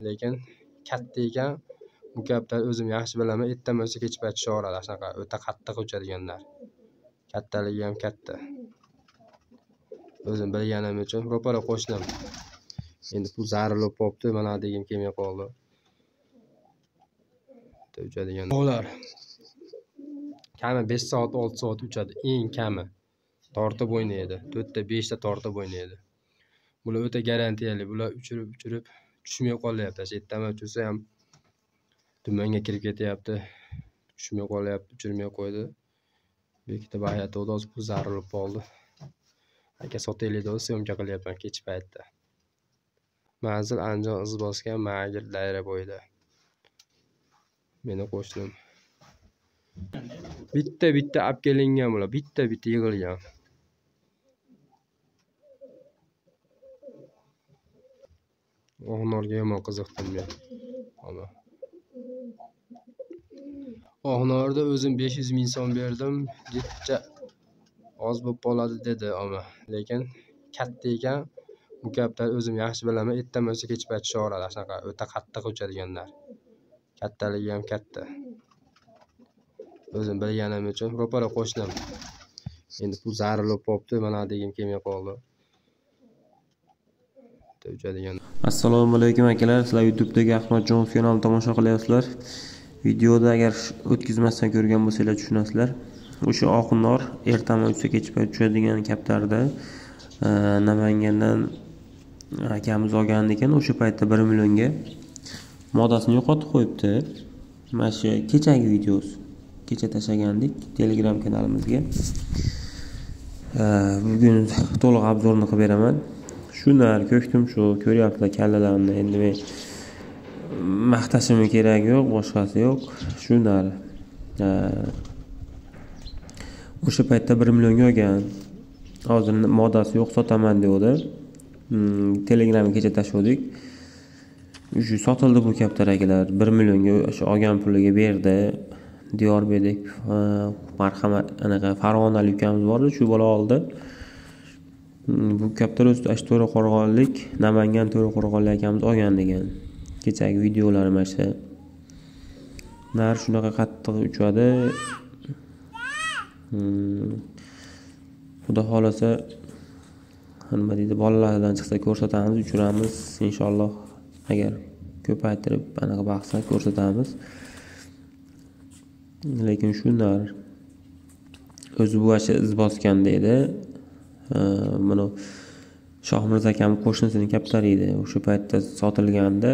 Lekin katta ekan. Bu kaptar o'zim yaxshi bilaman, ertaman bo'lsa kech payt tushaveradi. Shunaqa o'ta qattiq uchadiganlar. Kattaligi ham katta. O'zim bilganim uchun ro'para qo'shnim. Endi pul zarur bo'lib qolibdi, mana degim kelmay qoldi. Uchadigan. Ular kami 5 soat, 6 soat uchadi, eng kami. Tortib o'ynaydi. 4 ta, 5 ta tortib o'ynaydi. Bular o'ta garantiyali. Bular uchirib tushmay qolyapti. Ertaman uchirsa ham tumanga kirib ketyapti. Tushmay qolyapti, uchirmay qo'ydi. Bekitib aytdi, hozir pul zarur bo'lib qoldi. Aka sotaylik deb syomka qilyapman kech paytda. Manzil Andijon Izboskan Magir daira bo'yida. Meni qo'shnim. Bitta-bitta olib kelingan bular, bitta-bitta yig'ilgan. Oqnorga yomon qiziqdim men. Ana. Oqnorda o'zim 500 ming so'm berdim, jicha oz bo'lib qoladi dedi oma. Lekin katta ekan. Bu kaptar o'zim yaxshi bilaman, ertaman bo'lsa kech payt tushaveradi. Shunaqa o'ta qattiq uchadiganlar. Kattaligi ham katta. O'zim bilganim uchun ro'para qo'shnim. Endi pul zarur bo'lib qolibdi, mana degim kelmay qoldi. Uchadigan. Assalomu alaykum akalar, sizlar YouTube'dagi Ahmadjon kanalini tomosha qilyapsizlar. Videoda agar o'tkazmasdan ko'rgan bo'lsanglar tushunasizlar. O'sha oqnor ertaman uchsa kech payt tushadigan kaptarda Namangandan akamiz olgan ekan. O'sha paytda 1 millionga modasini yo'qotib qo'yibdi. Mana shu kechagi videosi. Kecha tashlagandik Telegram kanalimizga. Bugun to'liq obzorni qilib beraman. Shunar ko'ktim shu ko'ryaptilar kallalarni. Endi men maqtashim kerak yo'q, boshqasi yo'q. Shunar. O'sha paytda 1 millionga olgan. Hozir modasi yo'q, sotaman dedi. Telegramga kecha tashladik. Shu sotildi bu kaptar akalar. 1 millionga o'sha olgan puliga berdi. Diyorbek marhamat anaqa Farg'onalik ukamiz bor edi, shu bola oldi. Bu kaptar o'zi To'raqo'rg'onlik, Namangan To'raqo'rg'onlik akamiz olgan degan. Kechagi videolar mana shu. Nar shunaqa qattiq uchadi. Xudo xolasa nima deydi, bolalardan chiqsa ko'rsatamiz, uchiramiz inshaalloh. Agar ko'paytirib anaqa bahslar ko'rsatamiz. Lekin shu nar o'zi bu asha iz bosgan deydi. Buni Shohmirza akam qo'shnisining kaptari edi. O'sha paytda sotilganda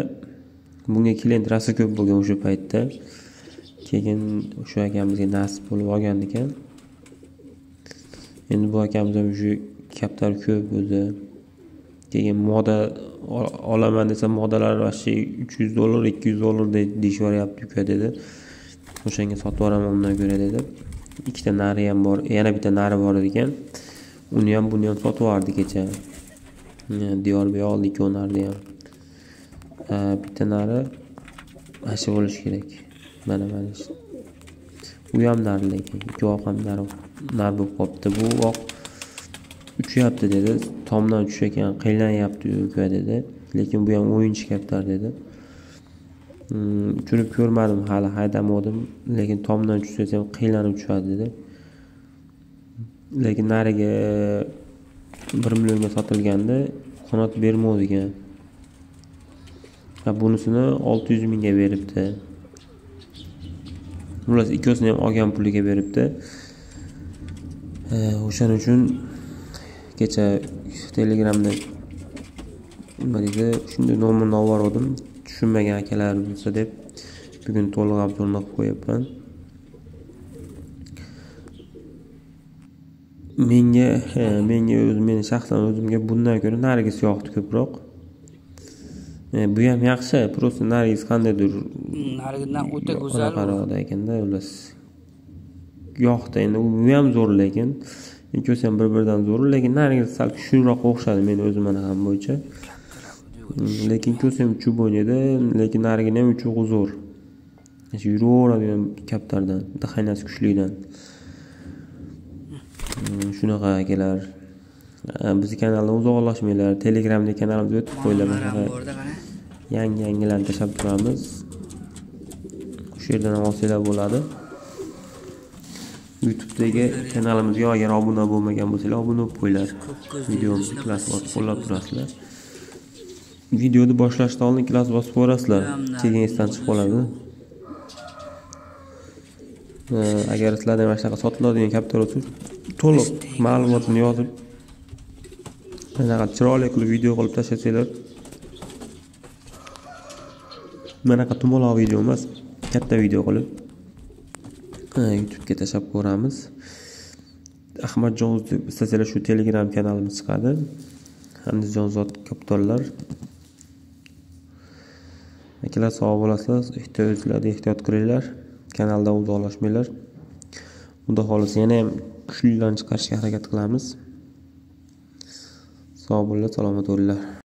bunga klient rosa ko'p bo'lgan o'sha paytda. Keyin o'sha akamizga nasib bo'lib olgan ekan. Endi bu akamiz ham shu kaptar ko'p o'zi. Keyin moda olaman desa modalar vashi $300, $200 deyishyapti uka dedi. O'shanga sotib yuboraman undan ko'ra dedi. Ikkita nari ham bor, yana bitta nari bor ekan. Uni ham buni ham sotib yubordi kecha. Diyorbek oldi ikki narni ham. Bitta nari asha bo'lishi kerak. Mana shu. U ham nar lekin ikki oq ham nar bo'lib qolibdi. Bu oq uchyapti dedi. Tomdan tushar ekan, qiynalanyapti uka dedi. Lekin bu ham o'yinchi kaptar dedi. Uchirib ko'rmadim hali, haydamadim, lekin tomdan tushsa ham qiynalib tushadi dedi. Lekin nariga 1 millionga sotilganda qanot bermadi ekan. Ha, bunisini 600 mingga beribdi. Ular ikkosini ham olgan puliga beribdi. O'shaning uchun kecha Telegramda nima deydi, shunday nomerni olib bordim. Tushunmagan akalar bo'lsa deb bugun to'liq obzorni qilib qo'yapman. Menga o'zim, meni shaxsan o'zimga bundan ko'ra narigisi yoqdi ko'proq. Bu ham yaxshi, prosta narigisi qandaydir narigidan o'ta go'zal qarog'da ekanda, ular yoqdi. Endi bu ham zo'r, lekin ikkosi ham bir-biridan zo'r, lekin narigisi sal kuchliroq o'xshadi meni o'zim anaqam bo'yicha. Lekin ikkosi ham uchib o'ynaydi, lekin narigini ham uchug'i zo'r. Shu yuraveradi kaptardan, dixanasi kuchlidan. Shunaqa akalar. Bizni kanaldan uzoqlashmanglar, Telegramda kanalimizga o'tib qo'yinglar. Yangi yangilarni tashlab turamiz. O'sha yerdan ham olsanglar bo'ladi. YouTube'dagi kanalimizga agar obuna bo'lmagan bo'lsanglar, obuna bo'lib qo'yinglar. Videomizni klass bosib qo'llab turasizlar. Videoni boshlashdan oldin klass bosib qo'yasizlar, keyin esdan chiqib qoladi. Agar sizlarda mana shunaqa sotiladigan kaptar bo'lsa, to'liq ma'lumotini yozib, anaqa chiroyli qilib video qilib tashlasanglar, manaqa tumaloq video emas, katta video qilib YouTube'ga tashlab ko'ramiz. Ahmadjon deb istasanglar shu Telegram kanalimiz chiqadi. Andijonzod kaptarlar. Akalar, sog' bo'lasizlar, o'zingizlarga ehtiyot qilinglar, kanaldan uzoqlashmanglar. Xudo xolasa yana ham kuchlilarni chiqarishga harakat qilamiz. Sog' bo'linglar, salomat bo'linglar.